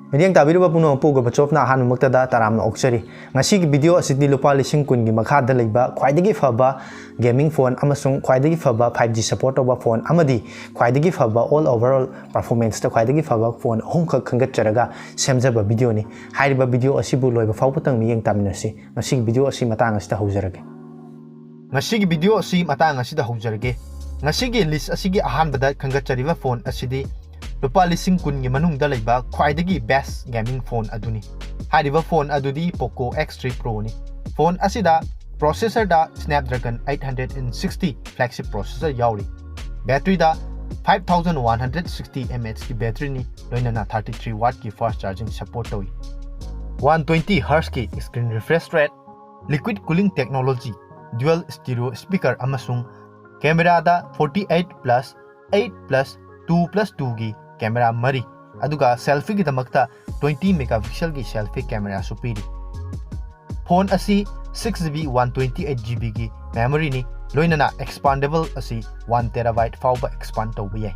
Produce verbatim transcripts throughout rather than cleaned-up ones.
ꯃꯤꯠꯌꯦꯡ ꯇꯥꯕꯤꯔꯤꯕ ꯄꯨꯝꯅꯃꯛꯄꯨ ꯒꯣꯔꯕꯆꯣꯞꯅ ꯑꯍꯥꯟꯕꯃꯛꯇꯗ ꯇꯔꯥꯝꯅ ꯑꯣꯛꯆꯔꯤ꯫ ꯉꯁꯤꯒꯤ ꯚꯤꯗꯤꯑꯣ ꯑꯁꯤꯗꯤ ꯂꯨꯄꯥ ꯂꯤꯁꯤꯡ ꯀꯨꯟꯒꯤ ꯃꯈꯥꯗ ꯂꯩꯕ ꯈ꯭ꯋꯥꯏꯗꯒꯤ ꯐꯕ ꯒꯦꯃꯤꯡ ꯐꯣꯟ ꯑꯃꯁꯨꯡ ꯈ꯭ꯋꯥꯏꯗꯒꯤ ꯐꯕ ꯐꯥꯏꯚ ꯖꯤ ꯁꯄꯣꯔꯠ ꯇꯧꯕ ꯐꯣꯟ ꯑꯃꯗꯤ ꯈ꯭ꯋꯥꯏꯗꯒꯤ ꯐꯕ all overall performanceꯇ ꯈ꯭ꯋꯥꯏꯗꯒꯤ ꯐꯕ ꯐꯣꯟ ꯑꯍꯨꯝꯈꯛ ꯈꯟꯒꯠꯆꯔꯒ ꯁꯦꯝꯖꯕ ꯚꯤꯗꯤꯑꯣꯅꯤ꯫ ꯍꯥꯏꯔꯤꯕ ꯚꯤꯗꯤꯑꯣ ꯑꯁꯤꯕꯨ ꯂꯣꯏꯕ ꯐꯥꯎꯕꯇꯪ ꯃꯤꯠꯌꯦꯡ ꯇꯥꯃꯤꯟꯅꯁꯤ꯫ ꯉꯁꯤꯒꯤ ꯚꯤꯗꯤꯑꯣ ꯑꯁꯤ ꯃꯇꯥꯡ ꯑꯁꯤꯗ ꯍꯧꯖꯔꯒꯦ꯫ ꯉꯁꯤꯒꯤ ꯚꯤꯗꯤꯑꯣ ꯑꯁꯤ ꯃꯇꯥꯡ ꯑꯁꯤꯗ ꯍꯧꯖꯔꯒꯦ꯫ ꯉꯁꯤꯒꯤ ꯂꯤꯁ ꯑꯁꯤꯒꯤ ꯑꯍꯥꯟꯕꯗ ꯈꯟꯒꯠꯆꯔꯤꯕ ꯐꯣꯟ ꯑꯁꯤꯗꯤ ꯂꯨꯄꯥ ꯂꯤꯁꯤꯡ ꯀꯨꯟꯒꯤ ꯃꯅꯨꯡꯗ ꯂꯩꯕ ꯈ꯭ꯋꯥꯏꯗꯒꯤ ꯕꯦꯁ ꯒꯦꯃꯤꯡ ꯐꯣꯟ ꯑꯗꯨꯅꯤ꯫ ꯍꯥꯏꯔꯤꯕ ꯐꯣꯟ ꯑꯗꯨꯗꯤ Poco X three Proꯅꯤ꯫ ꯐꯣꯟ ꯑꯁꯤꯗ ꯄ꯭ꯔꯣꯁꯦꯁꯔꯗ Snapdragon eight hundred and sixty flagship processor ꯌꯥꯎꯔꯤ꯫ ꯕꯦꯇ꯭ꯔꯤꯗ five thousand one hundred sixty mAhꯀꯤ ꯕꯦꯇ꯭ꯔꯤꯅꯤ, ꯂꯣꯏꯅꯅ thirty three wattꯀꯤ fast charging support ꯇꯧꯏ꯫ One twenty Hzꯀꯤ screen refresh rate, liquid cooling technology, dual stereo speaker ꯑꯃꯁꯨꯡ ꯀꯦꯃꯦꯔꯥꯗ forty eight plus eight plus two plus twoꯒꯤ camera ꯃꯔꯤ, ꯑꯗꯨꯒ ꯁꯦꯜꯐꯤꯒꯤꯗꯃꯛꯇ twenty megapixelꯒꯤ selfie ꯀꯦꯃꯦꯔꯥꯁꯨ ꯄꯤꯔꯤ꯫ Phone ꯑꯁꯤ six GB one twenty eight GBꯒꯤ memoryꯅꯤ, ꯂꯣꯏꯅꯅ expandable ꯑꯁꯤ one terabyte ꯐꯥꯎꯕ expand ꯇꯧꯕ ꯌꯥꯏ꯫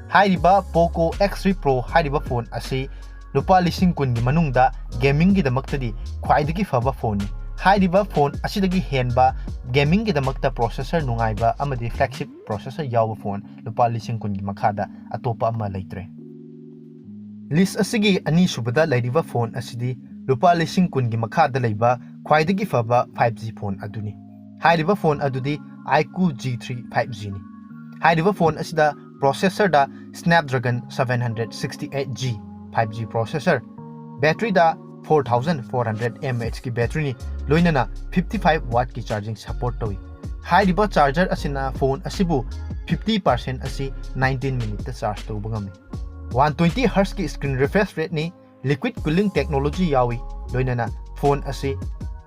ꯍꯥꯏꯔꯤꯕ Poco X three Pro ꯍꯥꯏꯔꯤꯕ ꯐꯣꯟ ꯑꯁꯤ ꯂꯨꯄꯥ ꯂꯤꯁꯤꯡ ꯀꯨꯟꯒꯤ ꯃꯅꯨꯡꯗ ꯒꯦꯃꯤꯡꯒꯤꯗꯃꯛꯇꯗꯤ ꯈ꯭ꯋꯥꯏꯗꯒꯤ ꯐꯕ ꯐꯣꯟꯅꯤ꯫ ꯍꯥꯏꯔꯤꯕ ꯐꯣꯟ ꯑꯁꯤꯗꯒꯤ ꯍꯦꯟꯕ ꯒꯦꯃꯤꯡꯒꯤꯗꯃꯛꯇ ꯄ꯭ꯔꯣꯁꯦꯁꯔ ꯅꯨꯡꯉꯥꯏꯕ ꯑꯃꯗꯤ flagship processor ꯌꯥꯎꯕ ꯐꯣꯟ ꯂꯨꯄꯥ ꯂꯤꯁꯤꯡ ꯀꯨꯟꯒꯤ ꯃꯈꯥꯗ ꯑꯇꯣꯞꯄ ꯑꯃ ꯂꯩꯇ꯭ꯔꯦ꯫ ꯂꯤꯁ ꯑꯁꯤꯒꯤ ꯑꯅꯤꯁꯨꯕꯗ ꯂꯩꯔꯤꯕ ꯐꯣꯟ ꯑꯁꯤꯗꯤ ꯂꯨꯄꯥ ꯂꯤꯁꯤꯡ ꯀꯨꯟꯒꯤ ꯃꯈꯥꯗ ꯂꯩꯕ ꯈ꯭ꯋꯥꯏꯗꯒꯤ ꯐꯕ five G ꯐꯣꯟ ꯑꯗꯨꯅꯤ꯫ ꯍꯥꯏꯔꯤꯕ ꯐꯣꯟ ꯑꯗꯨꯗꯤ iQOO G three five Gꯅꯤ꯫ ꯍꯥꯏꯔꯤꯕ ꯐꯣꯟ ꯑꯁꯤꯗ ꯄ꯭ꯔꯣꯁꯦꯁꯔꯗ Snapdragon seven hundred sixty eight G five G processor, ꯕꯦꯇ꯭ꯔꯤꯗ four thousand four hundred mAhꯀꯤ ꯕꯦꯇ꯭ꯔꯤꯅꯤ, ꯂꯣꯏꯅꯅ fifty five wattꯀꯤ charging support ꯇꯧꯏ꯫ ꯍꯥꯏꯔꯤꯕ charger ꯑꯁꯤꯅ ꯐꯣꯟ ꯑꯁꯤꯕꯨ fifty percent ꯑꯁꯤ nineteen minuteꯇ charge ꯇꯧꯕ ꯉꯝꯃꯤ꯫ One twenty Hzꯀꯤ screen refresh rateꯅꯤ, liquid cooling technology ꯌꯥꯎꯏ, ꯂꯣꯏꯅꯅ ꯐꯣꯟ ꯑꯁꯤ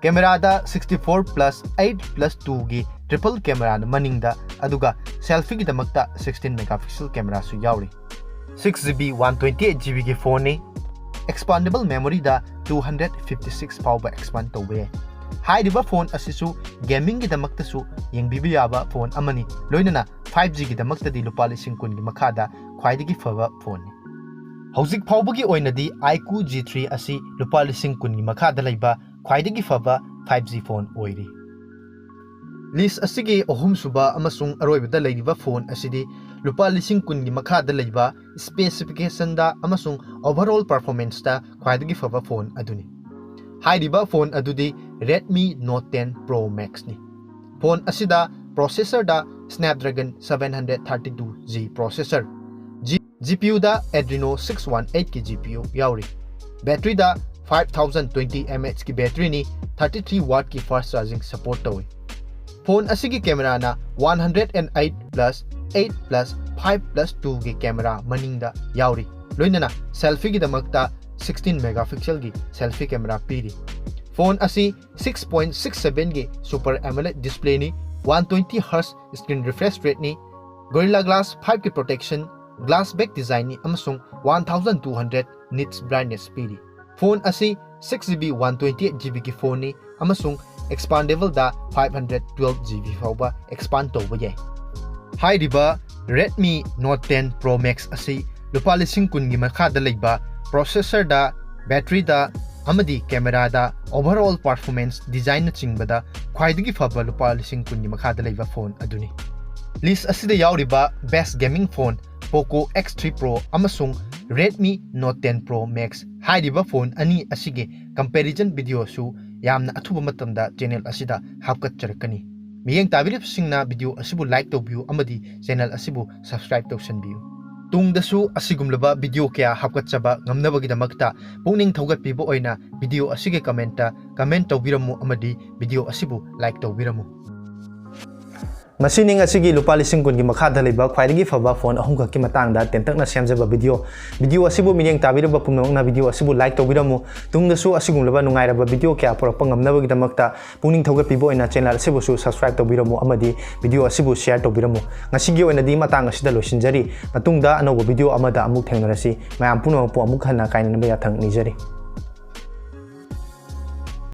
ꯀꯦꯃꯦꯔꯥꯗ sixty four plus eight plus twoꯒꯤ triple ꯀꯦꯃꯦꯔꯥꯅ ꯃꯅꯤꯡꯗ, ꯑꯗꯨꯒ ꯁꯦꯜꯐꯤꯒꯤꯗꯃꯛꯇ sixteen megapixel ꯀꯦꯃꯦꯔꯥꯁꯨ ꯌꯥꯎꯔꯤ꯫ Six GB one twenty eight GBꯒꯤ ꯐꯣꯟꯅꯤ꯫ Expandable memoryꯗ two hundred fifty six ꯐꯥꯎꯕ expand ꯇꯧꯕ ꯌꯥꯏ꯫ ꯍꯥꯏꯔꯤꯕ ꯐꯣꯟ ꯑꯁꯤꯁꯨ ꯒꯦꯃꯤꯡꯒꯤꯗꯃꯛꯇꯁꯨ ꯌꯦꯡꯕꯤꯕ ꯌꯥꯕ ꯐꯣꯟ ꯑꯃꯅꯤ, ꯂꯣꯏꯅꯅ five Gꯒꯤꯗꯃꯛꯇꯗꯤ ꯂꯨꯄꯥ ꯂꯤꯁꯤꯡ ꯀꯨꯟꯒꯤ ꯃꯈꯥꯗ ꯈ꯭ꯋꯥꯏꯗꯒꯤ ꯐꯕ ꯐꯣꯟꯅꯤ꯫ ꯍꯧꯖꯤꯛ ꯐꯥꯎꯕꯒꯤ ꯑꯣꯏꯅꯗꯤ iQOO G three ꯑꯁꯤ ꯂꯨꯄꯥ ꯂꯤꯁꯤꯡ ꯀꯨꯟꯒꯤ ꯃꯈꯥꯗ ꯂꯩꯕ ꯈ꯭ꯋꯥꯏꯗꯒꯤ ꯐꯕ five G phone ꯑꯣꯏꯔꯤ꯫ List ꯑꯁꯤꯒꯤ ꯑꯍꯨꯝꯁꯨꯕ ꯑꯃꯁꯨꯡ ꯑꯔꯣꯏꯕꯗ ꯂꯩꯔꯤꯕ phone ꯑꯁꯤꯗꯤ ꯂꯨꯄꯥ ꯂꯤꯁꯤꯡ ꯀꯨꯟꯒꯤ ꯃꯈꯥꯗ ꯂꯩꯕ specificationꯗ ꯑꯃꯁꯨꯡ overall performanceꯇ ꯈ꯭ꯋꯥꯏꯗꯒꯤ ꯐꯕ phone ꯑꯗꯨꯅꯤ꯫ ꯍꯥꯏꯔꯤꯕ phone ꯑꯗꯨꯗꯤ Redmi Note ten Pro Maxꯅꯤ꯫ Phone ꯑꯁꯤꯗ processorꯗ Snapdragon seven hundred thirty-two G processor, G-, GPUꯗ Adreno six one eight ꯀꯤ GPU ꯌꯥꯎꯔꯤ꯫ Batteryꯗ five thousand twenty mAhꯀꯤ batteryꯅꯤ, thirty-three wattꯀꯤ fast charging support ꯇꯧꯏ꯫ Phone ꯑꯁꯤꯒꯤ cameraꯅ one hundred and eight plus eight plus five plus twoꯒꯤ camera ꯃꯅꯤꯡꯗ ꯌꯥꯎꯔꯤ꯫ ꯂꯣꯏꯅꯅ selfieꯒꯤꯗꯃꯛꯇ sixteen megapixelꯒꯤ selfie camera ꯄꯤꯔꯤ꯫ Phone ꯑꯁꯤ six point six sevenꯒꯤ Super AMOLED displayꯅꯤ, one twenty hertz screen refresh rateꯅꯤ, Gorilla Glass fiveꯀꯤ protection, glass back designꯅꯤ ꯑꯃꯁꯨꯡ one thousand two hundred nits brightness ꯄꯤꯔꯤ꯫ Phone ꯑꯁꯤ six GB one twenty eight GBꯒꯤ phoneꯅꯤ ꯑꯃꯁꯨꯡ expandableꯗ five hundred twelve GB ꯐꯥꯎꯕ expand ꯇꯧꯕ ꯌꯥꯏ꯫ ꯍꯥꯏꯔꯤꯕ Redmi Note ten Pro Max ꯑꯁꯤ ꯂꯨꯄꯥ ꯂꯤꯁꯤꯡ ꯀꯨꯟꯒꯤ ꯃꯈꯥꯗ ꯂꯩꯕ processorꯗ, batteryꯗ ꯑꯃꯗꯤ cameraꯗ overall performance, designꯅꯆꯤꯡꯕꯗ ꯈ꯭ꯋꯥꯏꯗꯒꯤ ꯐꯕ ꯂꯨꯄꯥ ꯂꯤꯁꯤꯡ ꯀꯨꯟꯒꯤ ꯃꯈꯥꯗ ꯂꯩꯕ phone ꯑꯗꯨꯅꯤ꯫ List ꯑꯁꯤꯗ ꯌꯥꯎꯔꯤꯕ best gaming phone Poco X three Pro ꯑꯃꯁꯨꯡ Redmi Note ten Pro Max ꯍꯥꯏꯔꯤꯕ phone ꯑꯅꯤ ꯑꯁꯤꯒꯤ comparison videoꯁꯨ ꯌꯥꯝꯅ ꯑꯊꯨꯕ ꯃꯇꯝꯗ channel ꯑꯁꯤꯗ ꯍꯥꯞꯀꯠꯆꯔꯛꯀꯅꯤ꯫ ꯃꯤꯠꯌꯦꯡ ꯇꯥꯕꯤꯔꯤꯕꯁꯤꯡꯅ video ꯑꯁꯤꯕꯨ like ꯇꯧꯕꯤꯌꯨ ꯑꯃꯗꯤ channel ꯑꯁꯤꯕꯨ subscribe ꯇꯧꯁꯟꯕꯤꯌꯨ꯫ ꯇꯨꯡꯗꯁꯨ ꯑꯁꯤꯒꯨꯝꯂꯕ video ꯀꯌꯥ ꯍꯥꯞꯀꯠꯆꯕ ꯉꯝꯅꯕꯒꯤꯗꯃꯛꯇ ꯄꯨꯛꯅꯤꯡ ꯊꯧꯒꯠꯄꯤꯕ ꯑꯣꯏꯅ video ꯑꯁꯤꯒꯤ commentꯇ comment ꯇꯧꯕꯤꯔꯝꯃꯨ ꯑꯃꯗꯤ video ꯑꯁꯤꯕꯨ like ꯇꯧꯕꯤꯔꯝꯃꯨ꯫ ꯃꯁꯤꯅꯤ ꯉꯁꯤꯒꯤ ꯂꯨꯄꯥ ꯂꯤꯁꯤꯡ ꯀꯨꯟꯒꯤ ꯃꯈꯥꯗ ꯂꯩꯕ ꯈ꯭ꯋꯥꯏꯗꯒꯤ ꯐꯕ phone ꯑꯍꯨꯝꯈꯛꯀꯤ ꯃꯇꯥꯡꯗ ꯇꯦꯟꯇꯛꯅ ꯁꯦꯝꯖꯕ video꯫ Video ꯑꯁꯤꯕꯨ ꯃꯤꯠꯌꯦꯡ ꯇꯥꯕꯤꯔꯕ ꯄꯨꯝꯅꯃꯛꯅ video ꯑꯁꯤꯕꯨ like ꯇꯧꯕꯤꯔꯝꯃꯨ꯫ ꯇꯨꯡꯗꯁꯨ ꯑꯁꯤꯒꯨꯝꯂꯕ ꯅꯨꯡꯉꯥꯏꯔꯕ video ꯀꯌꯥ ꯄꯨꯔꯛꯄ ꯉꯝꯅꯕꯒꯤꯗꯃꯛꯇ ꯄꯨꯛꯅꯤꯡ ꯊꯧꯒꯠꯄꯤꯕ ꯑꯣꯏꯅ channel ꯑꯁꯤꯕꯨꯁꯨ subscribe ꯇꯧꯕꯤꯔꯝꯃꯨ ꯑꯃꯗꯤ video ꯑꯁꯤꯕꯨ share ꯇꯧꯕꯤꯔꯝꯃꯨ꯫ ꯉꯁꯤꯒꯤ ꯑꯣꯏꯅꯗꯤ ꯃꯇꯥꯡ ꯑꯁꯤꯗ ꯂꯣꯏꯁꯤꯟꯖꯔꯤ꯫ ꯃꯇꯨꯡꯗ ꯑꯅꯧꯕ video ꯑꯃꯗ ꯑꯃꯨꯛ ꯊꯦꯡꯅꯔꯁꯤ꯫ ꯃꯌꯥꯝ ꯄꯨꯝꯅꯃꯛꯄꯨ ꯑꯃꯨꯛ ꯍꯟꯅ ꯀꯥꯏꯅꯅꯕ ꯌꯥꯊꯪ ꯅꯤꯖꯔꯤ꯫